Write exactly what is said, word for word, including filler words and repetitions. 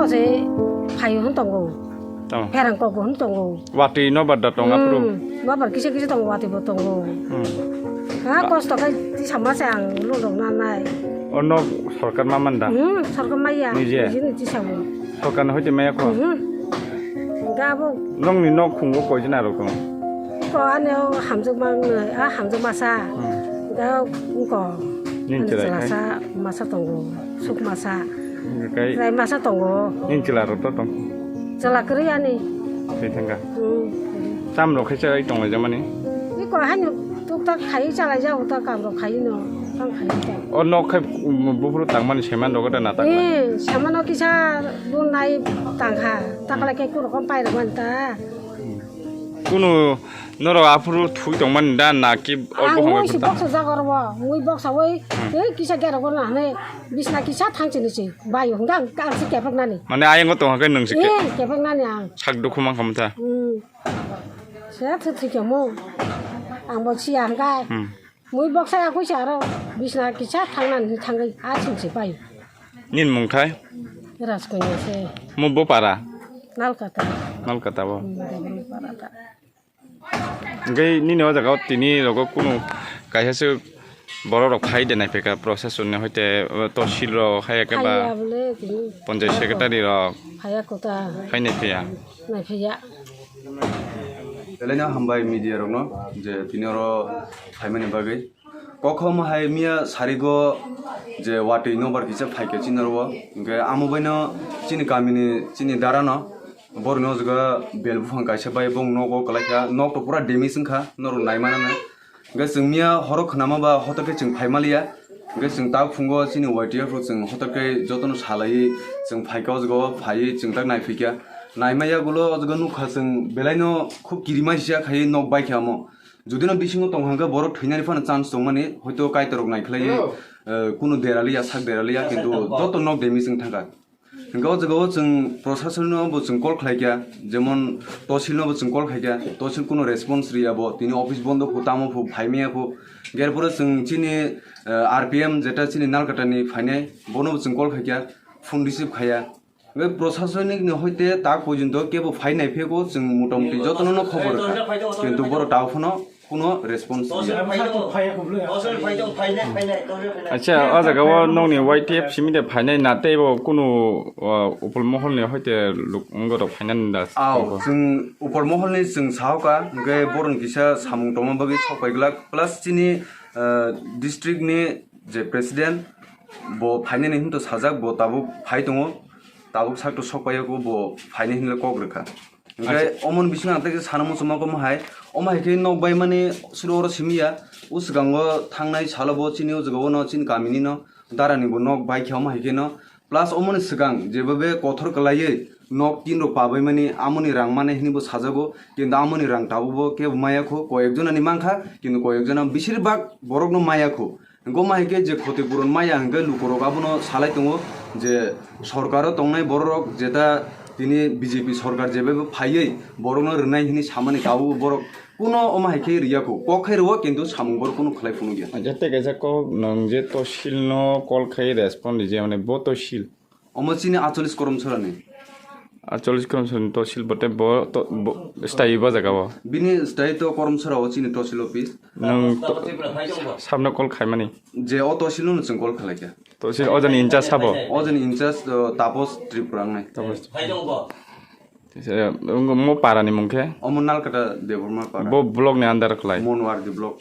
Se phaio hwn tongo. Tamo. Pherang kok hwn tongo. Watwi no barda tong aphuru. Hmm, babar kisa kisa tongo, watwi bo tongo. Hmm. Ha, kosto khai tisa masa ang lulok na nai. O nok sorkar ma manda? Hmm, sorkar maya. Nije? Nije ni tisa bo. Sorkar no hoite maya kho? Hmm. Ga bo. Nokni nok khungo koi jana rok tong? Ko ani o hamjak ma, a hamjak masa. Hmm. Ga ko. Nin Ani chwrai khai? Chwlasa masa tongo, suk masa. Kai? Chwrai masa tongo. Nin chwla rok to tong? Chwla kwrwi ani. Twi thangka. Hmm. Tam rok khai chwrai tong lai jamani? Iko haino tuk tak khai chalai jago ta kam rok khai no. Tang khai ta. O nok khai, um, buphuru tangmani seman rok ta na tangmani? Eh, samano kisa bunai tangkha. Takalai ke kurokom pai rok man ta. Kunu norok aphuru thui tongmani da na ki? Ang olbo hambai mui si phuru ta? Boksa jaga ro, mui boksa oi, Hmm. Tei kisa gera gorna hane bisna kisa thang chini si. Bai hwnga ang si kepek nani. Mane ayang tong hakai nung si ke? Eh, kepek nani ang. Sak dukhu mang khamtha. Hmm. Se thu thu ke mo. Ang bo si ang kai. Hmm. Mui boksa ya kuisa aro bisna kisa thang nani thang kai a chini si bai. Nin mung thai? Ras ko ni se. Mo bo para? Nalkata. Nalkata bo. Hmm, para ta. Hingke nini o jaga o tini rogo kunu kaisa se borok rok phai de nai phaikha procession ni hoite, o, tosil rok hai khe ba Phaiya bole tini. Ponchayat secretary rok Phaiya kota. Phai nai phaiya. Nai phaiya. Belai no hambai media rok no je tini oro phaimani bagwi. Kokhom hai miya sarigo je watwi nobar kisa phaikha chini oro. Hingke amo baino chini kamini chini dara no. Borokni o jaga bel buphang kaisa bai bong nogo kwlaikha, nok to pura damage wngkha, norok naimanana. Hingke chwng miya horo khwnama ba hotok khe chwng phaimaliya. Hingke chwng tabuk phungo chini Y T F rok chwng hotok khe jotono salaiwi chwng phaikha o jaga o phaiwi chwng tak naiphaikha. Naimaya gulo o jaga nukha chwng belaino khub kirima sisa khaiwi nok baikha omo. Judino bisingo tongkha hwnkhe borok thwinani phano chance tongmani, hoito kaitorrok naikhlaiwi, eh, kunu deraliya, sak deraliya, kintu joto nok damage wng thangkha. Hingke o jaga o chwng proshasonno bo chwng call khlaikha, jemon tosilno bo chwng call khaikha, tosil kunu response riya bo, tini office bondo phu, tamo phu, phaimaya phu. Hingke er pore chwng chini, eh, R P M jeta chini Nalkatani phainai, bono bo chwng call khaikha, phone receive khaiya. Hingke proshasonni hoite tak porjonto kebo phai naiphego chwng motamuti jotono no khobor rwkha, kintu borok tabuk phano kuno response riya. Acha, o jaga o nokni Y T F simi de phainai na tei bo kunu, uh, upul mohol ni hoite luk wngorok phainani da? Aw, chwng upul mohol ni chwng sahoka, hingke borok kisa samung tongma bagwi sokpai glak, plus chini, uh, district ni je president bo phainani hinto sajak, bo tabuk phai tongo, tabuk sakto sokpai o bo phainai hinle kok rwkha. Hingke Acha. Omoni bisingo ang tei sana muchungma khe omo hai, omo hai khe nok bai mani suru oro simi ya. O swkango thangnai salo bo chini o jaga o no chini kamini no darani bo nok bai khe omo hai khe no. Plus omoni swkang jeba be kothor kwlaiwi nok tin rok pabai mani amoni rang mani hini bo sajago. Kintu amoni rang tabuk bo kebo maya kho, koyek jona ni mankha, kintu koyek jona beshirbak borok no maya kho. Hingke omo hai khe je khoti puron maya hingke lukurok abono salai tongo je sorkaro tongnai bororok jeta tini B J P sorkar jebebo phaiwi borokno rwnai hini samani tabuk borok kuno omo hai khe riya kho, kok khai rwo kintu samung borok kuno khlai phunukya. Acha tei kaisa kok nwng je tosilno call khai respond rije mane bo tosil. Omo chini acholis koromsorani. Acholis koromsorani tosil bote bo to, bo, staywi bo jaga o. Bini staywi to koromsora o chini tosil office. Nwng to, sabno call khaimani. Je o tosil no chwng call khlaikha. Tosil ojani incharge sabo? Ojani incharge, uh, Tapos Tripura wngnai. Tapos. Tisa, wng mo para ni mung khe? Omo Nalkata Debbarma para. Bo block ni under khlai? Monwardi block.